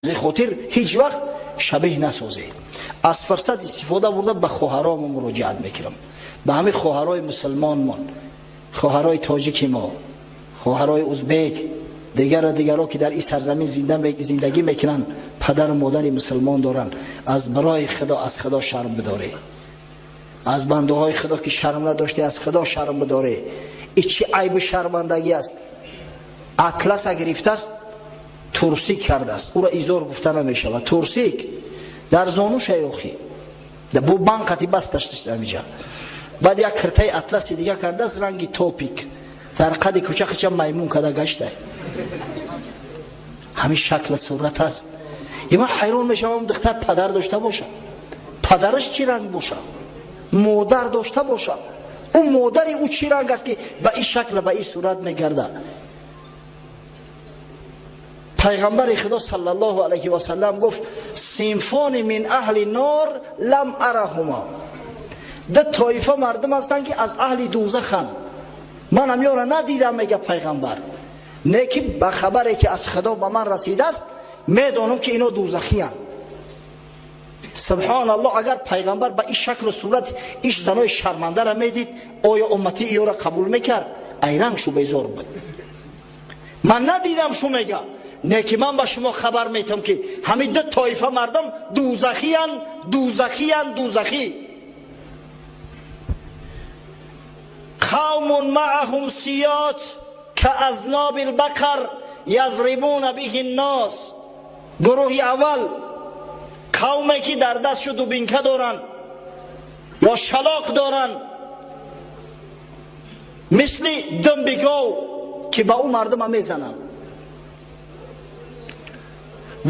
Ин хотир ҳеҷ вақт шабеҳ насозед. Аз фурсат истифода бурда ба хоҳаромон муроҷиат мекунам, ба ҳамин хоҳарои мусулмонмон, хоҳарои тоҷики мо, хоҳарои узбек, дигар дигаро ки дар ин сарзамин зиндагӣ мекунанд, падару модари мусулмон доранд. Аз барои Худо, аз Худо шарм бидоред. Аз бандаҳои Худо ки шарм надоште, аз Худо шарм бидоред. Ин чӣ айби шармандагӣ аст? Атласа гирифтааст, турсик кардааст. Ӯро изор гуфта намешавад. Турсик дар зонуша ёхи бо банқати басташ амиҷа. Баъд як киртаи атласи дига кардааст, ранги топик, дар қади кӯча хича маймун када гашта. Ҳамин шакли сурат аст. И ман ҳайрон мешавам, духтар падар дошта бошад, падараш чӣ ранг бошад, модар дошта бошад, ӯ модари ӯ чӣ ранг аст, ки ба ин шакл, ба ин сурат мегардад. Пайғамбари Худо саллаллоҳу алайҳи васаллам гуфт: صنفان من أهل النار لم أرهما. Ду тоифа мардум ҳастанд, ки аз аҳли дӯзаханд, ман ҳамёра надидам, мега пайғамбар, не ки ба хабаре ки аз Худо ба ман расидааст, медонам, ки ино дӯзахиянд. Субҳоналлоҳ, агар пайғамбар ба ин шаклу сурат иш занои шармандара медид, оё уммати иёра қабул мекард? Айранг шу безор буд. Ман надидам шу, мега, не ки ман ба шумо хабар метам, ки ҳамин ду тоифа мардум дӯзахиянд, дӯзахиянд, дӯзахӣ. قوم معهم سياط كأذناب البقر يضربون به الناس. Гурӯҳи аввал қавме ки дар дастшу дубинка доранд ё шалоқ доранд, мисли думби гов, ки ба ӯ мардума мезананд.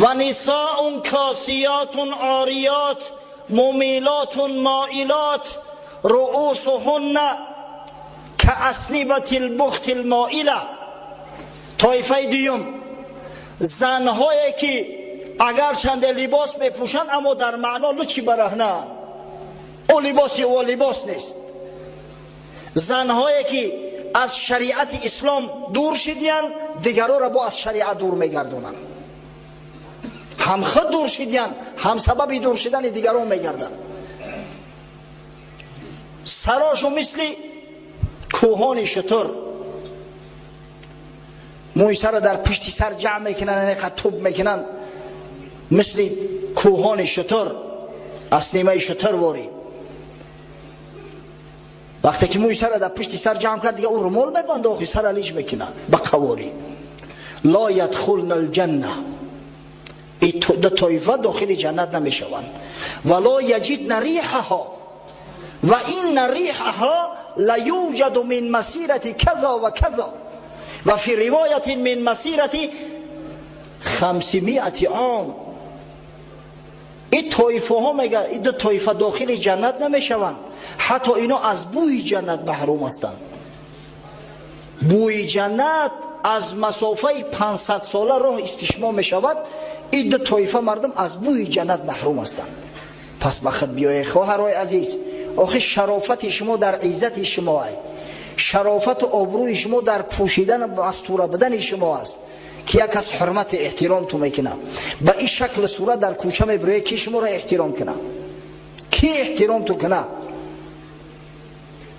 ونساء كاسيات عاريات مميلات مائلات رؤوسهن كأصنبة البخت المائلة. Тоифаи дуюм занҳое ки агарчанде либос мепӯшанд, аммо дар маъно лучи бараҳнаанд, ӯ либоси ӯ либос нест. Занҳое ки аз шариати ислом дур шидиянд, дигароро бо аз шариат дур мегардонанд. Ҳам худ дур шидиянд, ҳам сабаби дур шидани дигарон мегарданд. Сарошу мисли кӯҳони шутур, мӯи сара дар пушти сар ҷамъ мекунанд, инқа туб мекунанд, мисли кӯҳони шутур, аз нимаи шутур ворид. Вақте ки мӯи сара дар пушти сар ҷамъ кард, дига ӯ румол мебанда, охи сара лич мекунад ба қаворӣ. لا يدخلن الجنة. Ду тоифа дохили ҷаннат намешаванд. ولا يجدن ريحها وإن ريحها ليوجد من مسيرة كذا وكذا وفي رواية من مسيرة 500 عام. Ин тоифаҳо, мега, ин ду тоифа дохили ҷаннат намешаванд, ҳатто ино аз бӯи ҷаннат маҳрум ҳастанд. Бӯи ҷаннат аз масофаи 500 сола роҳ истишмом мешавад. Ин ду тоифа мардум аз бӯи ҷаннат маҳрум ҳастанд. Пас ба худ биёед, хоҳарои азиз. Охи шарофати шумо дар иззати шумо ай, шарофату обрӯи шумо дар пӯшидан, мастура будани шумо аст, ки як аз ҳурмати эҳтиром ту мекунад. Ба ин шакли сурат дар кӯча мебироед, ки шуморо эҳтиром кунад? Ки эҳтиром ту кунад?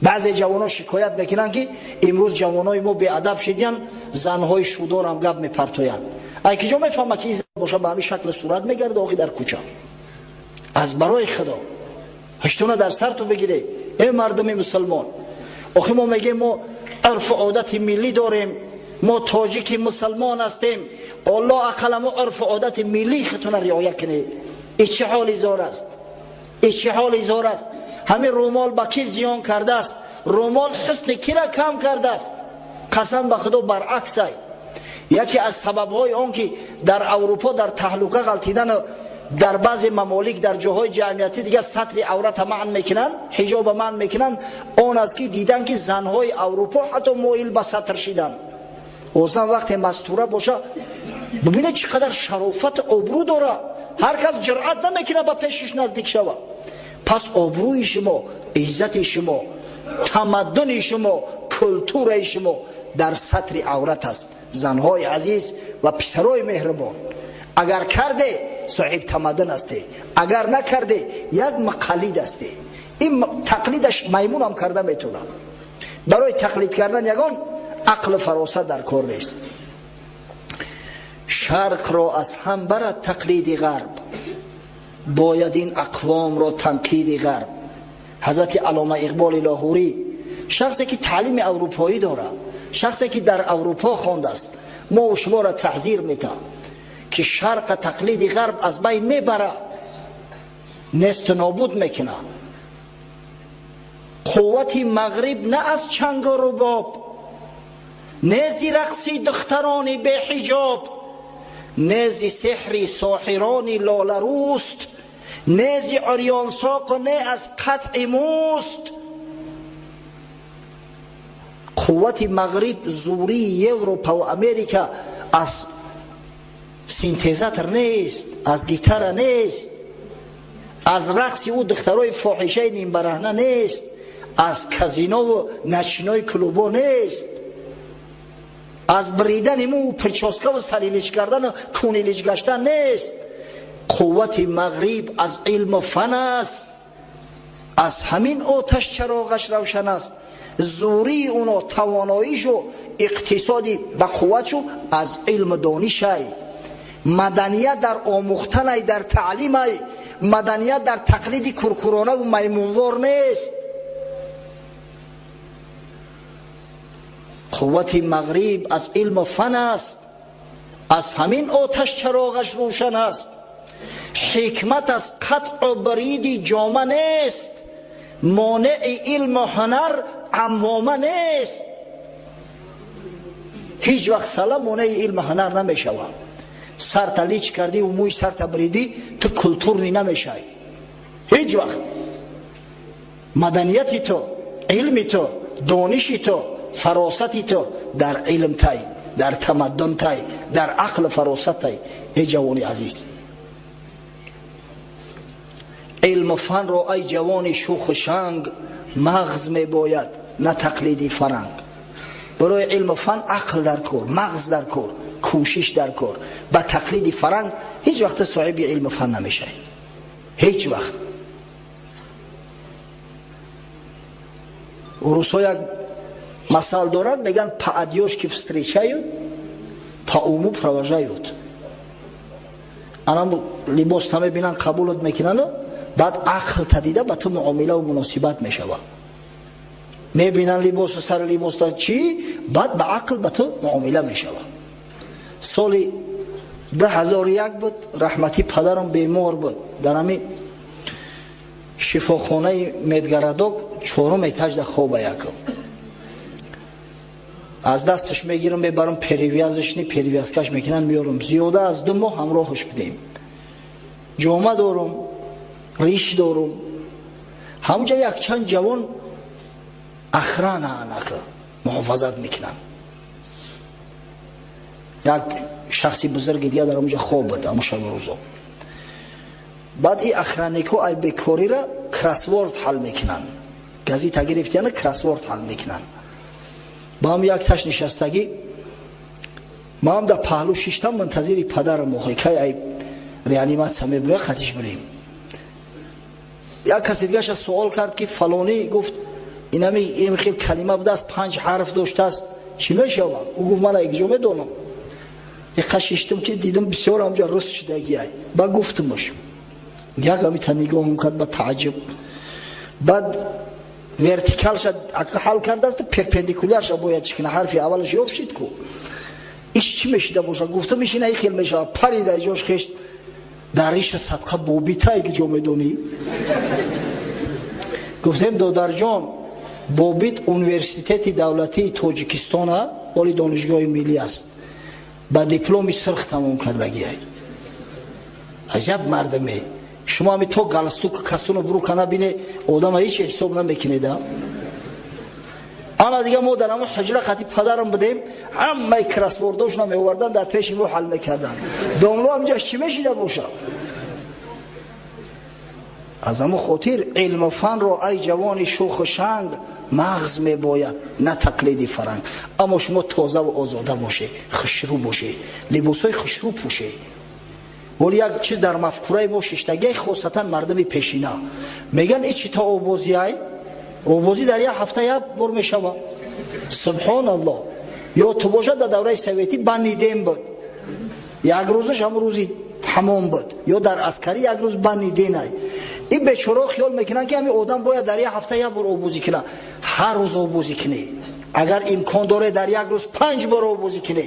Баъзе ҷавонон шикоят мекунанд, ки имрӯз ҷавонои мо беадаб шидиянд, занҳои шудорам гап мепартоянд. Ай киҷо мефаҳма, ки ин боша, ба ҳамин шакли сурат мегарда охи дар кӯча? Аз барои Худо, ҳаштуна дар сарту бигире, эй мардуми мусулмон. Охи мо мегӯем, мо урфу одати миллӣ дорем, мо тоҷики мусулмон ҳастем. Аллоҳ ақала мо урфу одати миллии худтона риоя кунед. И чӣ ҳоли зор аст? И чӣ ҳоли зор аст? Ҳамин румол ба ки зиён кардааст? Румол ҳусни кира кам кардааст? Қасам ба Худо, баръаксай. Яке аз сабабҳои он ки дар Аврупо дар таҳлука ғалтидан, дар баъзе мамолик, дар ҷоҳои ҷамъиятӣ дигар сатри аврата манъ мекунанд, ҳиҷоба манъ мекунанд, он аст, ки дидан, ки занҳои Аврупо ҳатто моил ба сатр шиданд. Озан вақте мастура боша, бибинед, чӣ қадар шарофату обрӯ дорад, ҳар кас ҷуръат намекунад ба пешиш наздик шавад. Пас обрӯи шумо, иззати шумо, тамаддуни шумо, культураи шумо дар сатри аврат аст, занҳои азиз ва писарои меҳрубон. Агар карде, соҳиб тамаддун ҳастӣ, агар накарде, як муқаллид ҳастӣ. Ин тақлидаш маймунам карда метавонад. Барои тақлид кардан ягон ақлу фаросат дар кор нест. Шарқро аз ҳам барад тақлиди ғарб, бояд ин ақвомро танқиди ғарб. Ҳазрати Аллома Иқболи Лоҳурӣ, шахсе ки таълими аврупоӣ дорад, шахсе ки дар Аврупо хондааст, мо шуморо таҳзир метаҳад, ки шарқа тақлиди ғарб аз байн мебарад, несту нобуд мекунад. Қуввати мағриб на аз чангу рубоб, нези рақси духтарони беҳиҷоб, нези сеҳри соҳирони лоларӯст, нези урёнсоқу не аз қатъи мӯст. Қуввати мағриб, зурии Европа ва Америка аз синтезатор нест, аз гитара нест, аз рақси ӯ духтарои фоҳишаи нимбараҳна нест, аз казинову ночной клубо нест, аз бридани мӯ, причёскаву сари лич кардану куни лич гаштан нест. Қуввати мағриб аз илму фан аст, аз ҳамин оташ чароғаш равшан аст. Зурии уно, тавоноишу иқтисоди ба қувватшу аз илму донишай. Маданият дар омӯхтанай, дар таълимай. Маданият дар тақлиди куркуронаву маймунвор нест. Қуввати мағриб аз илму фан аст, аз ҳамин оташ чароғаш рӯшан аст. Ҳикмат аз қатъу бриди ҷома нест, монеи илму ҳунар аммома нест. Ҳеҷ вақт сала монеи илму ҳунар намешавад. Сарта лич кардиву мӯи сарта бридӣ, ту культурный намешавӣ ҳеҷ вақт. Маданияти ту, илми ту, дониши ту, фаросати ту дар илм тай, дар тамаддун тай, дар ақлу фаросат тай. Эй ҷавони азиз, илму фанро, ай ҷавони шуху шанг, мағз мебояд, на тақлиди фаранг. Барои илму фан ақл дар кор, мағз дар кор, кӯшиш дар кор. Ба тақлиди фаранг ҳеҷ вақта соҳиби илму фан намешавӣ, ҳеҷ вақт. Русҳо як масал доранд, мегӯянд: «По одёжке встречают, по уму провожают». Анам либос та мебинанд, қабулат мекунану баъд ақл та дида ба ту муомилаву муносибат мешавад. Мебинанд либосу сари либоста чӣ, баъд ба ақл ба ту муомила мешавад. Соли 2001 буд, раҳматӣ падарам бемор буд, дар ҳами шифохонаи медгородок, чорум этажда хоба. Якм аз дасташ мегирам, мебарам перевязочный, перевязкаш мекунам, меёрам. Зиёда аз 2 моҳ ҳамроҳаш будем. Ҷома дорум, риш дорум. Ҳамҷа якчанд ҷавон охрана анака муҳофазат мекунанд. Як шахси бузурги дига дар онҷа хоб буд ҳамун шабу рӯзо. Баъд и охранникҳо ай бекорира кроссворд ҳал мекунанд, газета гирифтияна кроссворд ҳал мекунанд. Ба ҳам як таш нишастагӣ, маам дар паҳлӯ шиштам, мунтазири падарам, охи кай ай реаниматсия мебуря, хатиш бирем. Як касе дигаша суол кард, ки фалонӣ гуфт, инами ин хел калима будааст, панҷ ҳарф доштааст, чӣ мешавад? Ӯ гуфт: «Ман якҷо медонам». Иқа шиштам, ки дидам, бисёр ҳамҷа рус шидагиай. Ба гуфтумаш, як ҳамита нигоҳум кард ба тааҷҷуб. Баъд вертикалша ҳал кардааст, перпендикулярша бояд чӣ кина, ҳарфи аввалаш ёфт шид ку, иш чӣ мешида бошад? Гуфтам, иш ина хел мешавад. Парида ҷош хешт дар риша садқа бобита ҷо медонӣ. Гуфтем: «Додарҷон, Бобит университети давлатии Тоҷикистона, оли донишгоҳи миллӣ аст, ба дипломи сурх тамом кардагиай». Аҷаб мардаме! Шумо ҳами то галстук кастуну брука набине, одама ҳеч ҳисоб намекунеда. Ана дига мо дар ҳамон ҳуҷра қати падарам будем, ҳамаи кроссвордошона меовардан, дар пеши мо ҳал мекарданд. Домло ҳамҷаш чӣ мешида бошад? Аз ҳамон хотир илму фанро, ай ҷавони шуху шанг, мағз мебояд, на тақлиди фаранг. Аммо шумо тозаву озода боше, хушрӯ боше, либосҳои хушрӯ пӯше. Вале як чиз дар мафкураи мо шиштагӣ, хосатан мардуми пешина мегӯянд: и чи та обозиай, обозӣ дар як ҳафта як бор мешава. Субҳоналлоҳ! Ё ту бошад, дар давраи советӣ банный день буд, як рӯзаш ҳам рӯзи ҳамом буд, ё дар аскарӣ як рӯз банный день ай. Ин бечораҳо хиёл мекунанд, ки ҳамин одам бояд дар як ҳафта як бор обозӣ кунад. Ҳар рӯз обозӣ кунӣ, агар имкон доре, дар як рӯз 5 бор обозӣ кунӣ.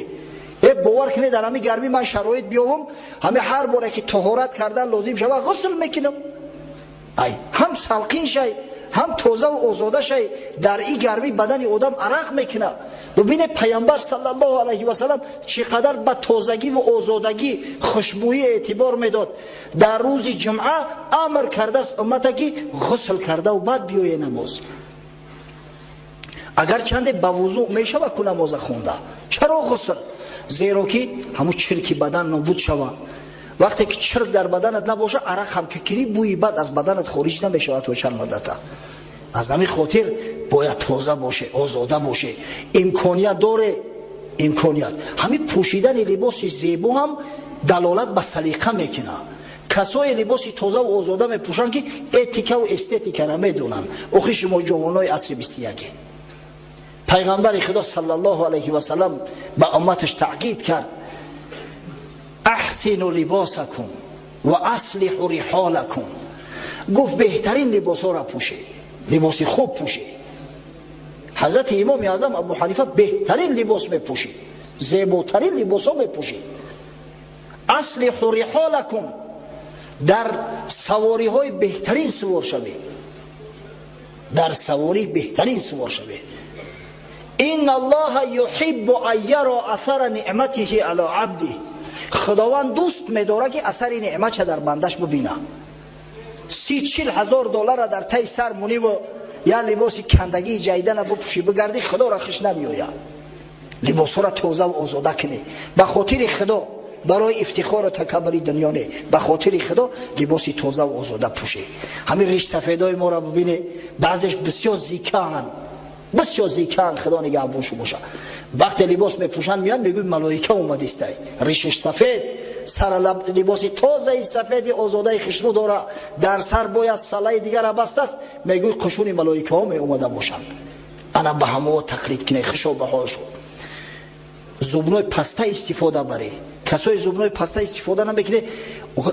Бовар кунед, дар ҳамин гармӣ ман шароит биёвам, ҳамин ҳар боре ки тоҳорат кардан лозим шава, ғусл мекунам. Ай ҳам салқин шай, ҳам тозаву озода шай. Дар и гармӣ бадани одам арақ мекунад. Бубине, Паямбар саллаллоҳу алайҳи васалам чӣ қадар ба тозагиву озодагӣ, хушбӯӣ эътибор медод. Дар рӯзи ҷумъа амр кардааст уммата, ки ғусл кардаву баъд биёе намоз. Агарчанде ба вузӯъ мешава ку намоза хонда, чаро ғусл? Зеро ки ҳамун чирки бадан нобуд шава. Вақте ки чирк дар баданат набоша, арақ ҳам ки кирӣ, бӯи бад аз баданат хориҷ намешавад то чанд муддата. Аз ҳамин хотир бояд тоза боше, озода боше. Имконият доре, имконият. Ҳамин пӯшидани либоси зебо ҳам далолат ба салиқа мекунад. Касое либоси тозаву озода мепӯшанд, ки этикаву эстетикара медонанд. Охи шумо ҷавонои асри 21-е. Пайғамбари Худо саллаллоҳу алайҳи васалам ба умматаш таъкид кард: аҳсину либосакум ва аслиҳу риҳолакум. Гуфт: беҳтарин либосҳоро пӯшед, либоси хуб пӯшед. Ҳазрати Имоми Аъзам Абу Ҳанифа беҳтарин либос мепӯшид, зеботарин либосҳо мепӯшид. Аслиҳу риҳолакум, дар савориҳои беҳтарин сувор шавед, дар саворӣ беҳтарин сувор шавед. Инна Аллоҳа юҳиббу ан яро асара неъматиҳи ала абдиҳ. Худованд дӯст медорад, ки асари неъматша дар бандаш бубина. 30-40 ҳазор доллара дар таи сар муниву я либоси кандагии ҷайдана бупӯшӣ, бигардӣ, Худоро хуш намеояд. Либосҳоро тозаву озода кунӣ ба хотири Худо, барои ифтихору такаббури дунё не, ба хотири Худо либоси тозаву озода пӯшӣ. Ҳамин ришсафедои моро бубине, баъзеш бисёр зикаанд, бисёр зикаанд, Худо нигаҳбоншу боша. Вақте либос мепӯшанд, меянд, мегӯй малоика омадистай. Ришиш сафед, сара либоси тозаи сафеди озодаи хушрӯ дора, дар сар бояд салаи дигара бастааст, мегӯй қушуни малоикаҳо меомада бошанд. Ана ба ҳамоо тақлид кине, хушо ба ҳол шуд. Зубной паста истифода баре. Касои зубной паста истифода намекунед,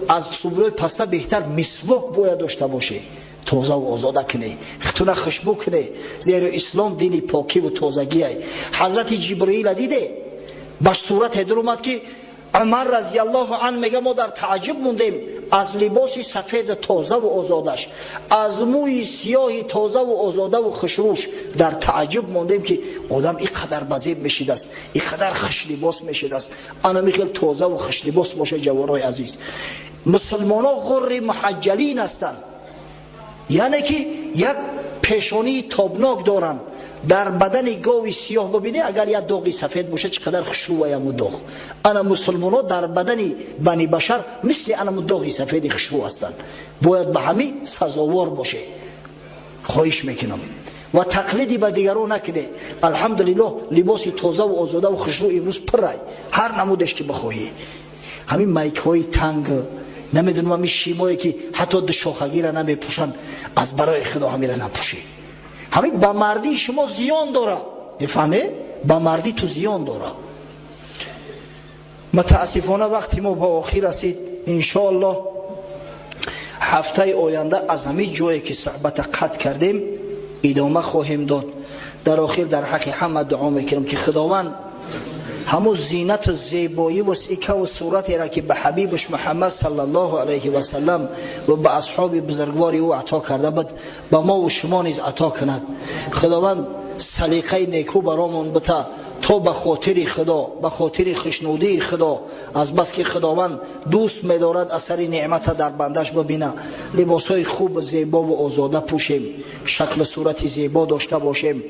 аз зубной паста беҳтар мисвок бояд дошта боше. Тозаву озода кунӣ, хитуна хушбӯ кунӣ, зеро ислом дини покиву тозагиай. Ҳазрати Ҷибраила диде, ба сурате дуромад, ки Умар разиаллоҳу ан мега: мо дар тааҷҷуб мондем аз либоси сафеду тозаву озодаш, аз мӯи сиёҳи тозаву озодаву хушрӯш. Дар тааҷҷуб мондем, ки одам ин қадар базеб мешидааст, ин қадар хушлибос мешидааст. Ана михел тозаву хушлибос боша, ҷавонои азиз. Мусулмоно ғурри муҳаҷҷалин ҳастанд, яъне ки як пешонии тобнок доранд. Дар бадани гови сиёҳ бибинӣ, агар як доғи сафед боша, чӣ қадар хушрӯаяму доғ. Ана мусулмоно дар бадани бани башар мисли анаму доғи сафеди хушрӯ ҳастанд. Бояд ба ҳамин сазовор боше. Хоҳиш мекунам, ва тақлиди ба дигарон накунед. Алҳамдулиллоҳ, либоси тозаву озодаву хушрӯ имрӯз пуррай, ҳар намудеш ки бихоҳӣ. Ҳамин майкҳои танг, намедонам, ҳамин шимое ки ҳатто душохагира намепӯшанд, аз барои Худо ҳамира напӯшӣ. Ҳамин ба мардии шумо зиён дора, мефаҳме? Ба мардӣ ту зиён дора. Мутаассифона, вақти мо ба охир расид. Иншоаллоҳ, ҳафтаи оянда аз ҳамин ҷое ки суҳбата қатъ кардем, идома хоҳем дод. Дар охир дар ҳаққи ҳама дуо мекунам, ки Худованд ҳамун зинату зебоиву сикаву суратеро, ки ба ҳабибаш Муҳаммад саллаллоҳу алайҳи васалам ва ба асҳоби бузургвори ӯ ато карда буд, ба мову шумо низ ато кунад. Худованд салиқаи некӯ баромон бита, то ба хотири Худо, ба хотири хушнудии Худо, азбаски Худованд дӯст медорад асари неъмата дар бандаш бибина, либосҳои хуб, зебову озода пӯшем, шаклу сурати зебо дошта бошем,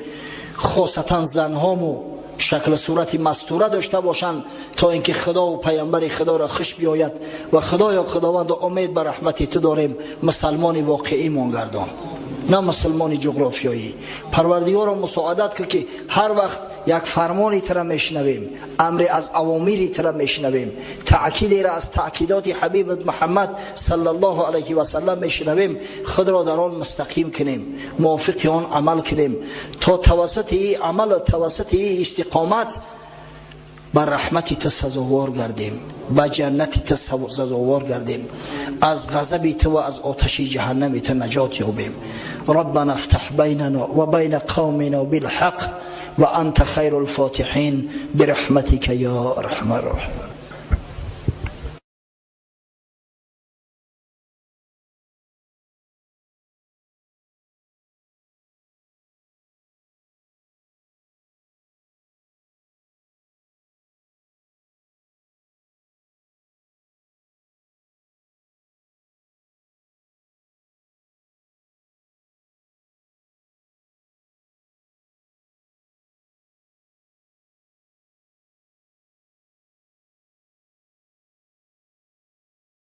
хосатан занҳому шакли сурати мастура дошта бошанд, то ин ки Худову Паямбари Худоро хуш биёяд. Ва Худоё, Худованду, умед ба раҳмати ту дорем, мусалмони воқеӣ мон гардон. На мусулмони ҷуғрофиёӣ. Парвардигоро, мусоадат кун, ки ҳар вақт як фармони тра мешунавем, амре аз авомири тра мешунавем, таъкидеро аз таъкидоти ҳабибат Муҳаммад саллаллоҳу алайҳи васаллам мешунавем, худро дар он мустақим кунем, мувофиқи он амал кунем, то тавассути ин амал, тавассути ин истиқомат ба раҳмати ту сазовор гардем, ба ҷаннати ту сазовор гардем, аз ғазаби ту ва аз оташи ҷаҳаннами ту наҷот ёбем. ربنا افتح بيننا وبين قومنا بالحق وأنت خير الفاتحين برحمتك يا أرحم الراحمين.